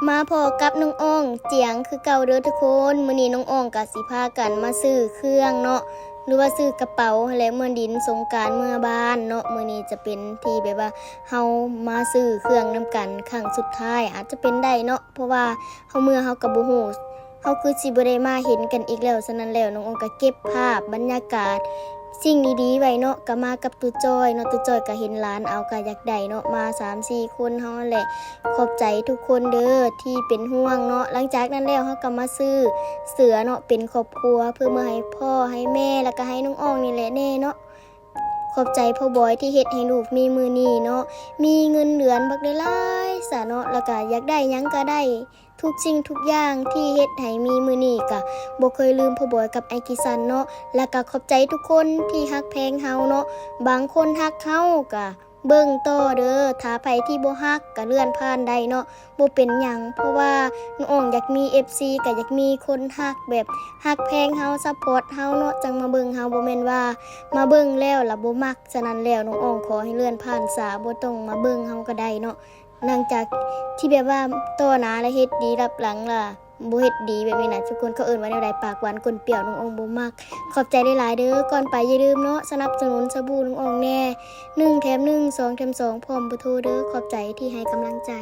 ມາພໍ້ກັບນ້ອງອ່ອງຈຽງຄືເກົ່າເດີທຸກຄົນ. ມື້ນີ້ນ້ອງອ່ອງກະຊິພາກັນມາຊື້ເຄື່ອງເນາະ ຫຼືວ່າຊື້ກະເປົາຫັ້ນແຫຼະ ເມືອດິນສົງການເມືອບ້ານເນາະ. ມື້ນີ້ຈະເປັນທີ່ແບບວ່າເຮົາມາຊື້ເຄື່ອງນຳກັນຄັ້ງສຸດທ້າຍ ອາດຈະເປັນໄດ້ເນາະ ເພາະວ່າເຮົາເມືອເຮົາກະບໍ່ຮູ້ ເຮົາຄືຊິບໍ່ໄດ້ມາເຫັນກັນອີກແລ້ວ. ສະນັ້ນແລ້ວ ນ້ອງອ່ອງກະເກັບພາບບັນຍາກາດສິ່ງດີໆໄວ້ເນາະ ກະມາກັບຕູ້ຈ້ອຍເນາະ. ຕູ້ຈ້ອຍກະເຫັນຫຼານເອົາກະຢາກໄດ້ເນາະ ມາສາມສີ່ຄົນເຮົາຫັ້ນແຫຼະ. ຂອບໃຈທຸກຄົນເດີທີ່ເປັນຫ່ວງເນາະ. ຫຼັງຈາກນັ້ນແລ້ວ ເຮົາກະມາຊື້ເສື້ອເນາະ ເປັນຄອບຄົວ ເພື່ອເມືອໃຫ້ພໍ່ໃຫ້ແມ່ ແລ້ວກະໃຫ້ນ້ອງອ່ອງນີ້ແຫຼະແດ່ເນາະ. ຂອບໃຈພໍ່ບອຍທີ່ເຮັດໃຫ້ລູກມີມື້ນີ້ເນາະ ມີເງິນເດືອນບັກຫຼາຍໆຊະເນາະ ແລ້ວກະຢາກໄດ້ຫຍັງກະໄດ້ ທຸກສິ່ງທຸກຢ່າງທີ່ເຮັດໃຫ້ມີມື້ນີ້ ກະບໍ່ເຄີຍລືມພໍ່ບອຍກັບອ້າຍກິສັນເນາະ. ແລ້ວກະຂອບໃຈທຸກຄົນທີ່ຮັກແພງເຮົາເນາະ ບາງຄົນຮັກເຮົາກະເບິ່ງຕໍ່ເດີ ຖ້າໃຜທີ່ບໍ່ຮັກກະເລື່ອນຜ່ານໄດ້ເນາະ ບໍ່ເປັນຫຍັງ ເພາະວ່ານ້ອງອ່ອງຢາກມີເອັຟຊີ ກະຢາກມີຄົນຮັກ ແບບຮັກແພງເຮົາ ຊັບພອດເຮົາເນາະ ຈັ່ງມາເບິ່ງເຮົາ ບໍ່ແມ່ນວ່າມາເບິ່ງແລ້ວລະບໍ່ມັກ. ສະນັ້ນແລ້ວ ນ້ອງອ່ອງຂໍໃຫ້ເລື່ອນຜ່ານຊະ ບໍ່ຕ້ອງມາເບິ່ງເຮົາກະໄດ້ເນາະ. ຫຼັງຈາກທີ່ແບບວ່າຕໍ່ໜ້າລະເຮັດດີ ລັບຫຼັງລະບໍ່ເຮັດດີແບບນີ້ນະ ທຸກຄົນເຂົາເອີ້ນວ່າແນວໃດ ປາກຫວານກົ້ນປ່ຽວ ນ້ອງອ່ອງບໍ່ມັກ. ຂອບໃຈຫຼາຍໆເດີ. ກ່ອນໄປຢ່າລືມເນາະ ສະໜັບສະໜູນສະບູນ້ອງອ່ອງແດ່ ໜຶ່ງແຖມໜຶ່ງ ສອງແຖມສອງ ພ້ອມເບີໂທເດີ. ຂອບໃຈທີ່ໃຫ້ກຳລັງໃຈ.